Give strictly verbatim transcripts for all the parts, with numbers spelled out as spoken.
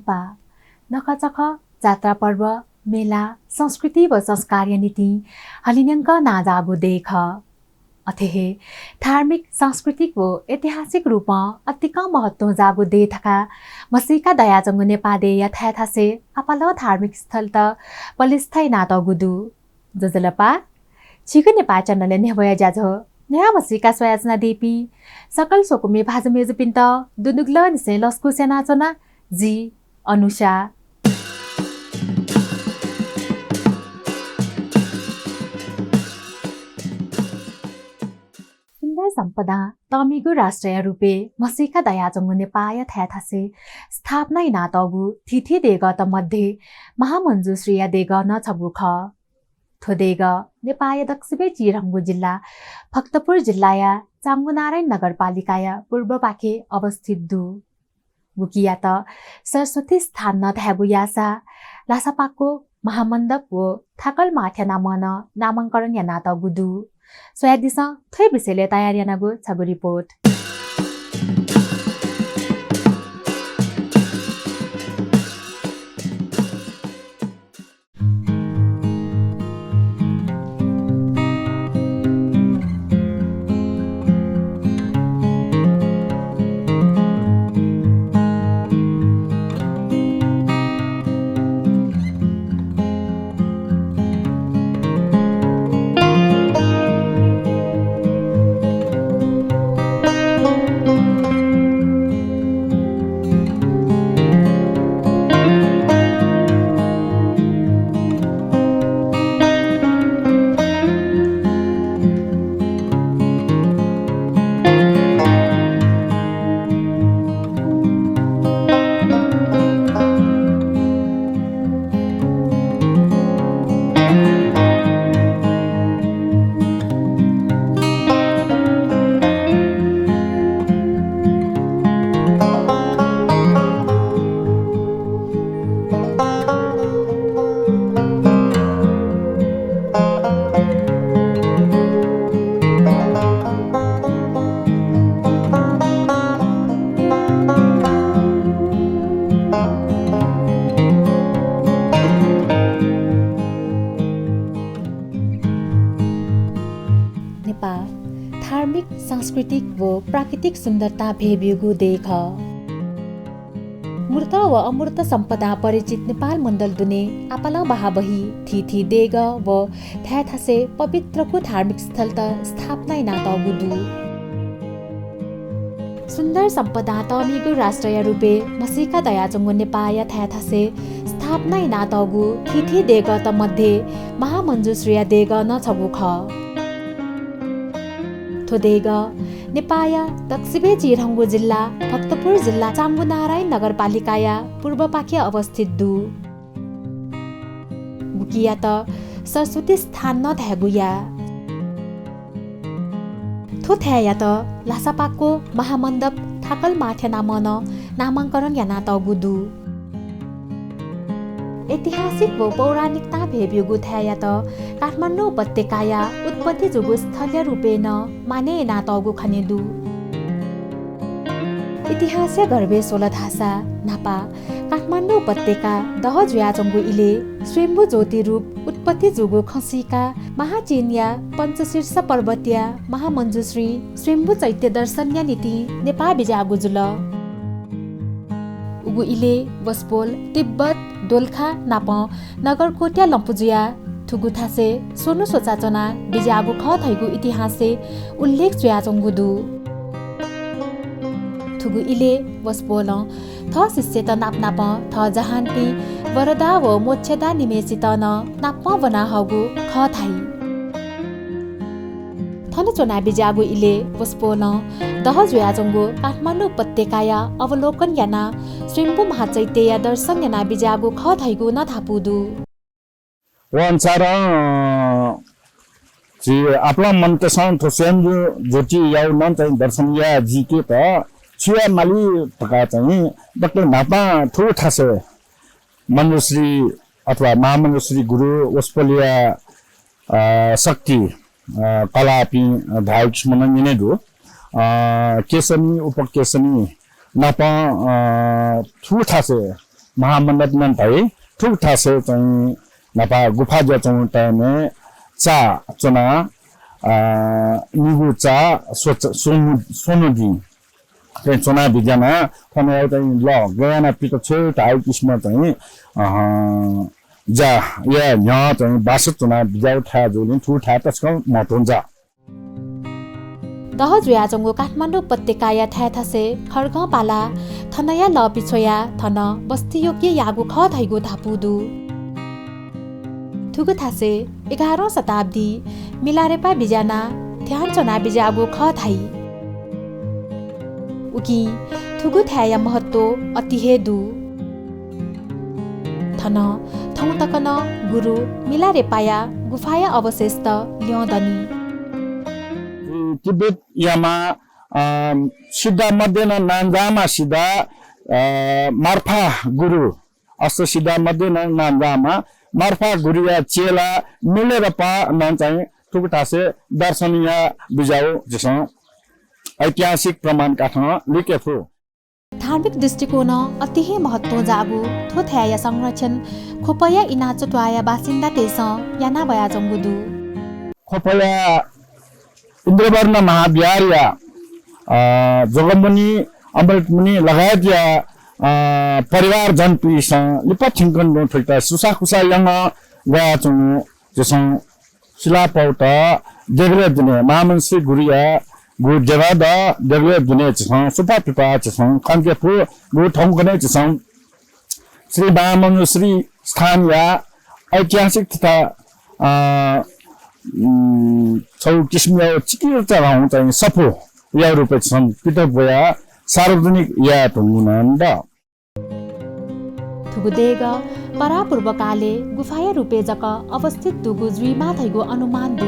नेपाः नखःचखः, जात्रा पर्व, मेला, संस्कृति व संस्कारया निंतिं हलिंन्यंक नांजाःगु देय् खः। अथे हे धार्मिक, सांस्कृतिक व ऐतिहासिक रूपं अतिकं महत्वं जाःगु देय् धकाः म्हसीका दयाच्वंगु नेपाः देय्‌या थाय् थासय् आपालं धार्मिक स्थलत पलिस्था यानातःगु दु। ज्वजलपा, झीगु नेपाः channel-य् न्ह्यब्वया ज्याझ्वः न्ह्याः म्हसीका स्वयाच्वनादीपिं सकल स्वकुमि भाजु मय्‌जुपिन्त दुनुगलंनिसें लसकुस यानाच्वना। जि अनुषा। सुन्दर सम्पदां तःमिगु राष्ट्रया रूपय् म्हसीका दयाच्वंगु नेपाःया थाय् थासय् स्थापना यानातःगु थीथी देगःत मध्ये महामञ्जुश्रीया देगः नं छगू खः। थ्व देगः नेपाःया दक्वसिबय् चिधंगु जिल्ला भक्तपुर जिल्लाया चांगुनारायण नगरपालिकाया पूर्वपाखे अवस्थित दु। गुकियात सरस्वती स्थान नं धायेगु याःसा ल्हासापाक्वं महामण्डप व थाकल माथ्या नामं नं नामांकरण यानातःगु दु। स्वयादिसँ, थ्व विषयलय् तयार यानागु छगू report। नेपाः धार्मिक, सांस्कृतिक व प्राकृतिक सुन्दरतां भय्‌ब्यूगु देय् खः। मूर्त व अमूर्त सम्पदां परिचित नेपाल मण्डल दुने आपालं बहाबही थीथी देगः व थाय् थासय् पवित्रगु धार्मिक स्थलत स्थापना यानातःगु दु। सुन्दर सम्पदां तःमिगु राष्ट्रया रूपय् म्हसीका दयाच्वंगु नेपाःया थाय् थासय् स्थापना यानातःगु थीथी देगःत मध्ये महामञ्जुश्रीया देगः नं छगू खः। थ्व देगः नेपाःया दक्वसिबय् चिधंगु जिल्ला भक्तपुर जिल्ला चांगुनारायण नगरपालिकाया पूर्वपाखे अवस्थित दु। गुकियात सरस्वती स्थान नं धायेगु याः। थ्व थाय्‌यात ल्हासापाक्वं महामण्डप थाकल माथ्या नामं नं नामांकरण यानातःगु दु। ऐतिहासिक व पौराणिकतां भय्‌ब्यूगु थाय्‌यात काठमाडौं उपत्यकाया उत्पत्ति जूगु स्थलया रूपय् नं मानय् यानातःगु खने दु। इतिहासया गर्भय् स्वल धाःसा न्हापा काठमाडौं उपत्यका दह जुयाच्वंगु इलय् स्वयम्भू ज्योति रूप उत्पत्ति जूगु खँ सीकाः महाचीनया पञ्चशीर्ष पर्वतया महामञ्जुश्रीं स्वयम्भू चैत्य दर्शनया निंतिं नेपाः बिज्याःगु जुल। उगु इलय् वसपोल तिब्बत, दोलखा नाप नगरकोटया लँपु जुयाः थुगु थासय् स्वन्हु स्वचा च्वनाः बिज्याःगु खः धइगु इतिहासय् उल्लेख जुयाच्वंगु दु। थुगु इलय् वसपोलं थः शिष्यत नाप नापं थः जहानपिं वरदा व मोक्षदा निम्हय्‌सित नं नापं ब्वना हःगु खः धाइ। थन च्वना बिज्याःगु इलय् वसपोलं दह जुयाच्वंगु काठमाडौं उपत्यकाया अवलोकन यानाः स्वयम्भू महाचैत्यया दर्शन याना बिज्याःगु खः धइगु नं धापू दु। व अनुसारं, अ, झी आपालं मनूतय्‌सं थ्व स्वयम्भू ज्योतियागु नं चाहिँ दर्शन याये जुइकेत छु याये माली धकाः चाहिँ दकले न्हापां थुगु थासय् मञ्जुश्री अथवा महामञ्जुश्री गुरु वसपोलया, अ, शक्ति, अ, कलापिं धाःगु किसिमं नं न्यने दु। अ, केसनी, उपकेसनी नाप, अ, थुगु थासय् महामण्डप नं धाइ। थुगु थासय् चाहिँ न्हापा गुफा जुयाच्वंगु time-य् चा च्वना, अ, निगू चा स्वच-, स्वन्हु, स्वन्हु दिं चाहिँ च्वना बिज्याना थन चाहिँ लः गय् याना पित छ्वये धाइ किसिम चाहिँ, अ, ज्या या न्ह्यः चाहिँ बास च्वना बिज्याउ थाय् जूलिं थुगु थाय् तसकं महत्त्व जा। दह जुयाच्वंगु काठमाडौं उपत्यकाया थाय् थासय् खड्गं पाला थनया लः पिछ्वया थन बस्ती योग्य याःगु खः धइगु धापू दु। थुगु थासय् एघारौं शताब्दी मिलारेपा बिज्याना ध्यान च्वना बिज्याःगु खः धाइ। उकिं थुगु थाय्‌या महत्त्व अति हे दु। थन थौं तक नं गुरु मिलारेपाया गुफाया अवशेषत ल्यं दनि। तिब्बत यामा, अ, सिद्धा मध्ये नं नांजाःम्ह सिद्धा, अ, मार्फा गुरु, अष्ट सिद्धा मध्ये नं नांजाःम्ह मार्फा गुरुया चेला मिलारेपा नं चाहिँ थुगु थासय् दर्शन या बिज्याउ झीसं ऐतिहासिक प्रमाण कथं लुइके फु। धार्मिक दृष्टिकोणं अति हे महत्त्वं जाःगु थ्व थाय्‌या संरक्षण ख्वपया इनाचोट्वाःया बासिन्दातय्‌सं याना वयाच्वंगु दु। ख्वपया इन्द्रवर्ण महाविहारया, अ, जोगमुनि, अमृतमुनि लगायतया, अ, परिवारजनपिन्सं लिपा थिंकं तुं थुकिता सुसाःकुसाः यानाः वयाच्वंगु झीसं सिलापाःगु देगलय् दुने महामञ्जुश्री गुरुया गु देगः दु, देगलय् दुने झीसं सुपाः पिपाः झीसं खंके फु। गु थौंकन्हय् झीसं श्री महामञ्जुश्री स्थानया ऐतिहासिक तथा, अ, उम्, छगू किसिमया चिकिचा धाःगु चाहिँ सफूया रूपय् झीसं पित ब्वयाः सार्वजनिक याये धुंगु नं दु। थुगु देगः परापूर्वकालय् गुफाया रूपय् जक अवस्थित दुगु जुइमाः धइगु अनुमान दु।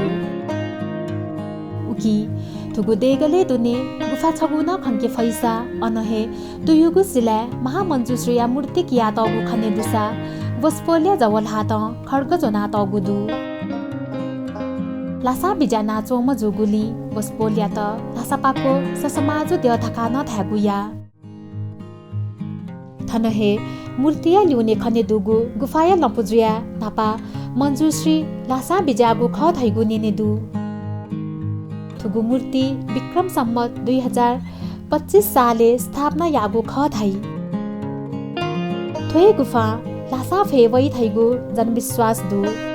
उकिं थुगु देगलय् दुने गुफा छगू नं खंके फइसा अन हे तुयुगु सिलाय् महामञ्जुश्रीया मूर्ति कियातःगु खने दुसा वसपोलया जव ल्हातं खड्ग ज्वनातःगु दु। ल्हासां बिज्यानाच्वंम्ह जूगुलिं वसपोलयात ल्हासापाक्व ससमाजु द्यः धकाः नं धायेगु या। थन हे मूर्तिया ल्यूने खने दुगु गुफाया लँपु जुयाः न्हापा मञ्जुश्री ल्हासां बिज्याःगु खः धइगु न्यने दु। थुगु मूर्ति विक्रम सम्वत दुई हजार पच्चिस सालय् स्थापना याःगु खः धाइ। थ्व हे गुफां ल्हासां फय् वइ धइगु जनविश्वास दु।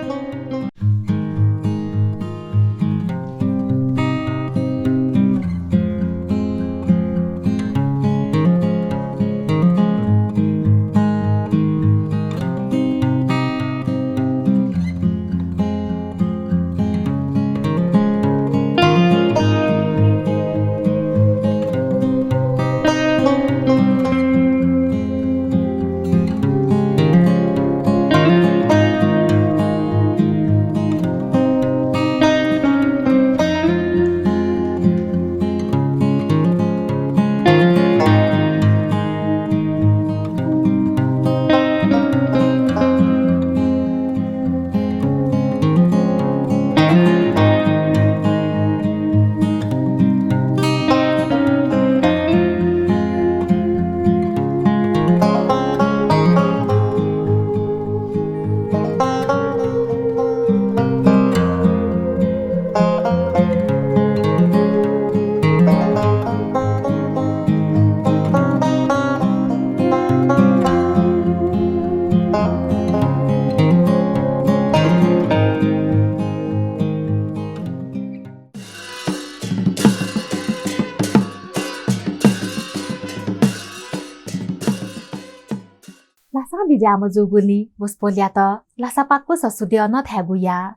ल्हासां बिज्याःम्ह जूगुलिं वसपोलयात ल्हासापाक्व ससु द्यः नं धायेगु या।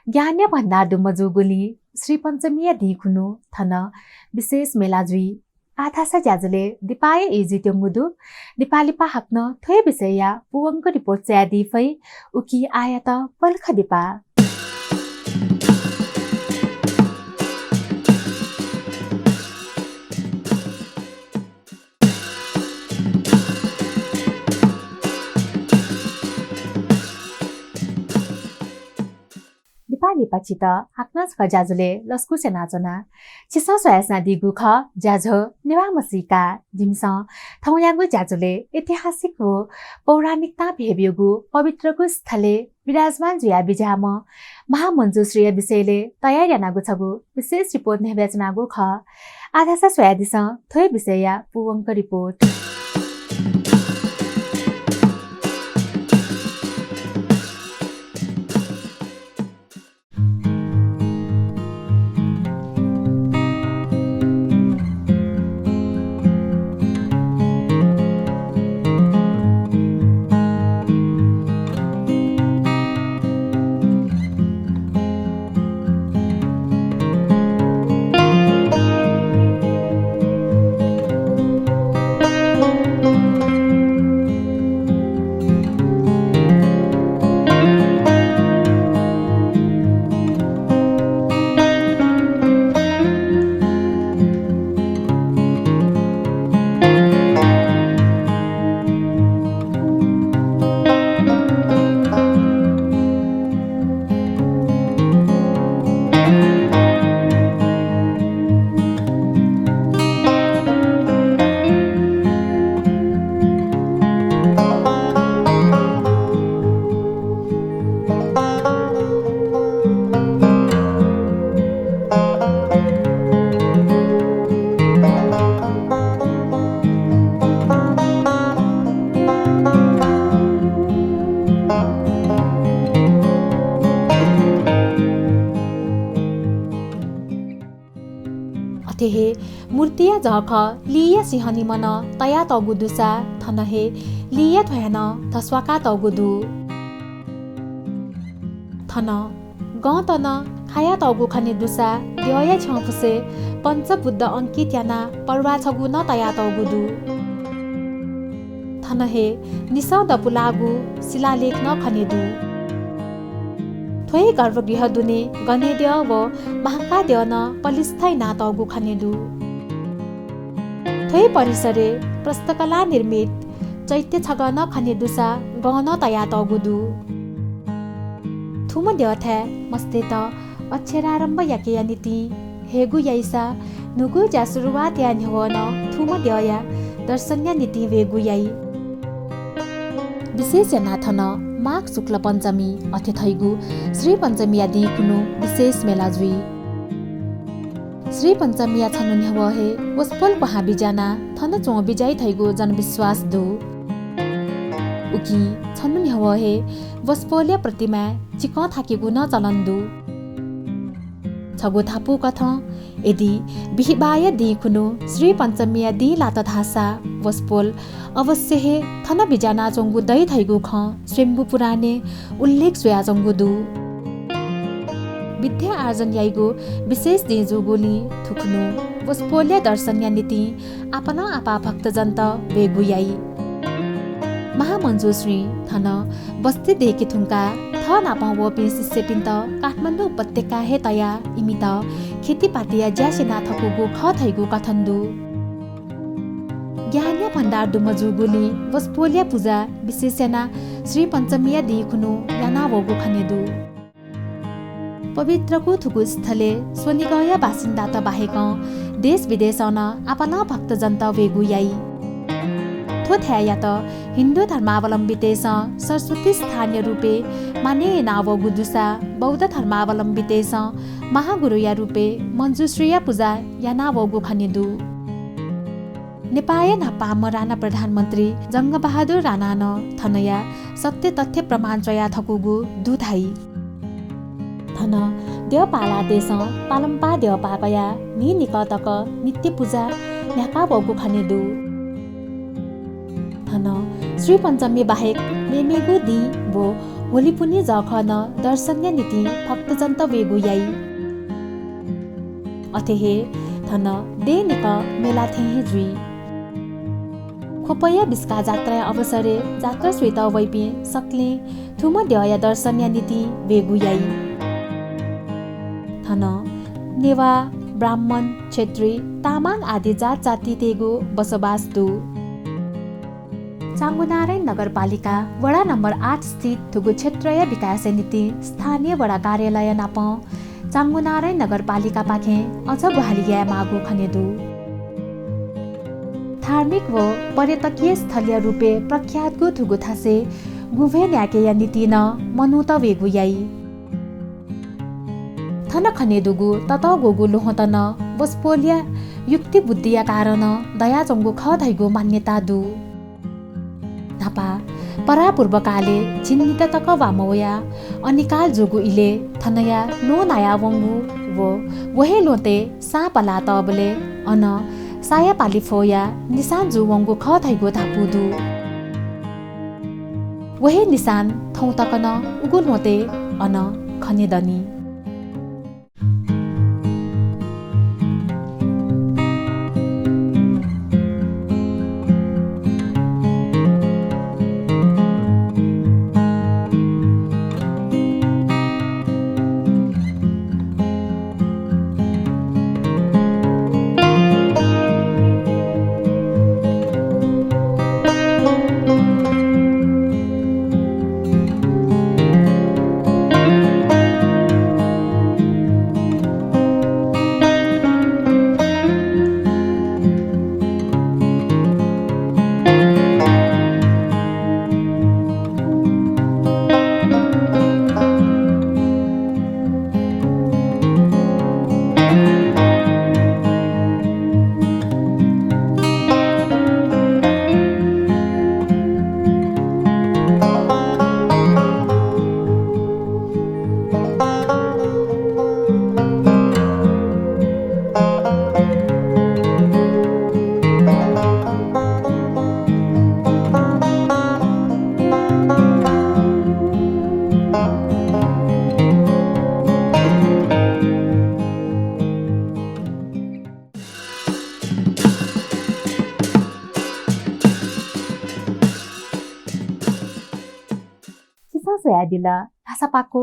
ज्ञानया भण्डार दुम्ह जूगुलिं श्रीपञ्चमीया दिं खुन्हु थन विशेष मेला जुइ। आः धाःसा ज्याझ्वलय् दिपाया ई जुइत्यंगु दु। दिपा लिपा हाकनं थ्व हे विषयया पूवंक report चायेदी फइ। उकिं आःयात पलख दिपा। हप्ता लिपा छित हाकनं छकः ज्याझ्वलय् लसकुस यानाच्वना। छिसं स्वयाच्वनादीगु खः ज्याझ्वः नेवाः म्हसीका। जिमिसं थौंयागु ज्याझ्वलय् ऐतिहासिक व पौराणिकतां भेबेगु पवित्रगु स्थलय् विराजमान जुयाबिज्याःम्ह महामञ्जुश्रीया विषयलय् तयार यानागु छगू विशेष रिपोर्ट न्ह्यब्वयाच्वनागु खः। आः धाःसा स्वयादिसँ थ्व हे विषयया पूवंक रिपोर्ट। अथे हे मूर्तिया जःखः लिया सिंह निम्हं तयातःगु दुसा थन हे लिया थ्वयाः नं धस्वाकातःगु दु। थन गंत नं खायातःगु खने दुसा द्यःया छ्यंफुसय् पञ्चबुद्ध अंकित यानाः पर्वाः छगू नं तयातःगु दु। थन हे निसः दबू लाःगु शिलालेख नं खने दु। थ्व हे गर्भगृह दुने गनेद्यः व महाकाद्यः नं पलिस्था यानातःगु खने दु। थ्व हे परिसरय् प्रस्तकला निर्मित चैत्य छगः नं खने दुसा गं नं तयातःगु दु। थुम्ह द्यःथाय् मस्तय्त अक्षरारम्भ याकेया निंतिं हयेगु याइसा न्हूगु ज्या सुरुवात याये न्ह्यवः नं थुम्ह द्यःया दर्शनया निंतिं वयेगु याइ। विशेष यानाः थन माघ शुक्ल पञ्चमी अथे धइगु श्रीपञ्चमीया दिं खुन्हु विशेष मेला जुइ। श्रीपञ्चमीया छन्हु न्ह्यवः हे वसपोल क्वहां बिज्यानाः थन च्वं बिज्याइ धइगु जनविश्वास दु। उकिं छन्हु न्ह्यवः हे वसपोलया प्रतिमाय् चिकं थाकेगु नं चलन दु। छगू धापू कथं यदि बिहिबाःया दिं खुन्हु श्रीपञ्चमीया दिं लात धाःसा वसपोल अवश्य हे थन बिज्यानाच्वंगु दइ धइगु खँ स्वयम्भू पुराणय् उल्लेख जुयाच्वंगु दु। विद्या आर्जन याइगु विशेष दिं जूगुलिं थुखुन्हु वसपोलया दर्शनया निंतिं आपालं आपाः भक्तजनत वयेगु याइ। महामञ्जुश्रीं थन बस्ती दय्के धुंकाः थः नाप वःपिं शिष्यपिन्त काठमाडौं उपत्यकाय् हे तयाः इमित खेतीपातीया ज्या स्यना थकूगु खः धइगु कथन दु। ज्ञानया भण्डार दुम्ह जूगुलिं वसपोलया पुजा विशेष यानाः श्रीपञ्चमीया दिं खुन्हु याना वःगु खने दु। पवित्रगु थुगु स्थलय् स्वनिगःया बासिन्दात बाहेकं देश विदेशं नं आपालं भक्तजनत वयेगु याइ। थ्व थाय्‌यात हिन्दू धर्मावलम्बीतय्‌सं सरस्वती स्थानया रूपय् मानय् याना वःगु दुसा बौद्ध धर्मावलम्बीतय्‌सं महागुरुया रूपय् मञ्जुश्रीया पुजा याना वःगु खने दु। नेपाःया न्हापांम्ह राणा प्रधानमन्त्री जंगबहादुर राणां नं थनया सत्य तथ्य प्रमाण च्वया थकूगु दु धाइ। थन द्यः पालातय्‌सं पालंपाः द्यःपाः कयाः न्हिनिकः तक नित्य पुजा न्ह्याका वःगु खने दु। थन श्रीपञ्चमी बाहेक मेमेगु दिं व होली पुन्हि जःखः नं दर्शनया निंतिं भक्तजनत वयेगु याइ। अथे हे थन दँय्‌निकः मेला थें हे जुइ। ख्वपया बिस्का जात्राया अवसरय् जात्रा स्वयेत वइपिं सकलें थुम्ह द्यःया दर्शनया निंतिं वयेगु याइ। थन नेवाः, ब्राह्मण, क्षेत्री, तामाङ आदि जात जातितय्‌गु बसोबास दु। चांगुनारायण नगरपालिका वडा नम्बर आठ स्थित थुगु क्षेत्रया विकासया निंतिं स्थानीय वडा कार्यालय नाप चांगुनारायण नगरपालिकापाखें अझ ग्वाहालि यायेमाःगु खने दु। धार्मिक व पर्यटकीय स्थलया रूपय् प्रख्यातगु थुगु थासय् गुँभ्वय् न्यायेकेया निंतिं नं मनूत वयेगु याइ। थन खने दुगु ततःग्वःगु ल्वहंत नं वसपोलया युक्तिबुद्धिया कारणं दयाच्वंगु खः धइगु मान्यता दु। न्हापा परापूर्वकालय् झिंनिदँ तक वा मवयाः अनिकाल जूगु इलय् थनया ल्वहं नायावंगु व व हे ल्वहंतय् साँप लातःबलय् अन साया पालिफ्वया निशान जूवंगु खः धइगु धापू दु। व हे निशान थौं तक नं उगु ल्वहंतय् अन खने दनि। छिसं स्वयादिल, भाषापाखु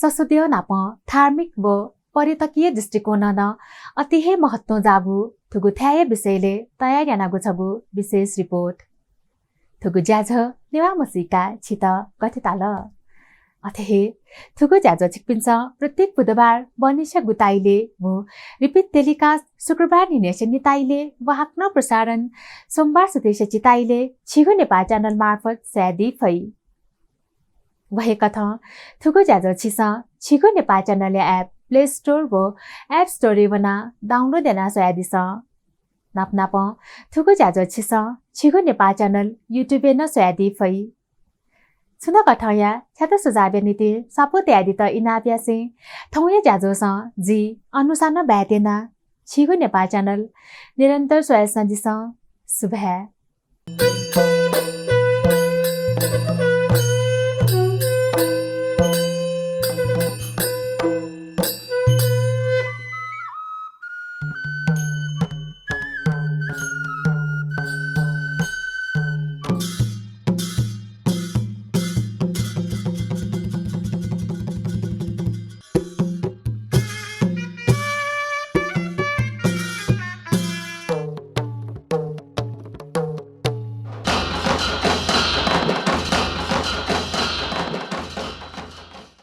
संशोधन नाप धार्मिक व पर्यटकीय दृष्टिकोणं नं अति हे महत्वं जाःगु थुगु थाय्‌या विषयलय् तयार यानागु छगू विशेष रिपोर्ट। थुगु ज्याझ्वः नेवाः म्हसीका छित गथे ताल? अथे हे थुगु ज्याझ्वः छिकपिन्सं प्रत्येक बुधबार बहनिसिया गुताइले व repeat telecast शुक्रबार न्हिनय्‌सिया निताइले व हाकनं प्रसारण सोमबार सुथय्‌सिया चिताइले छिगु नेपाः channel मार्फत स्वयादी फइ। व हे कथं थुगु ज्याझ्वः छिसं छिगु नेपाः channel-या app Play Store व App Store-य् वनाः download यानाः स्वयादिसँ। नाप नापं थुगु ज्याझ्वः छिसं छिगु नेपाः channel YouTube-य् नं स्वयादी फइ। छुं नं कथंया छ्यात सुझावया निंतिं स्वापू तयादीत इनाप यासें थौंया ज्याझ्वःसं जि अनुषां बाय् त्यना। छिगु नेपाः channel निरन्तर स्वयाच्वनादिसँ। सुभाय्।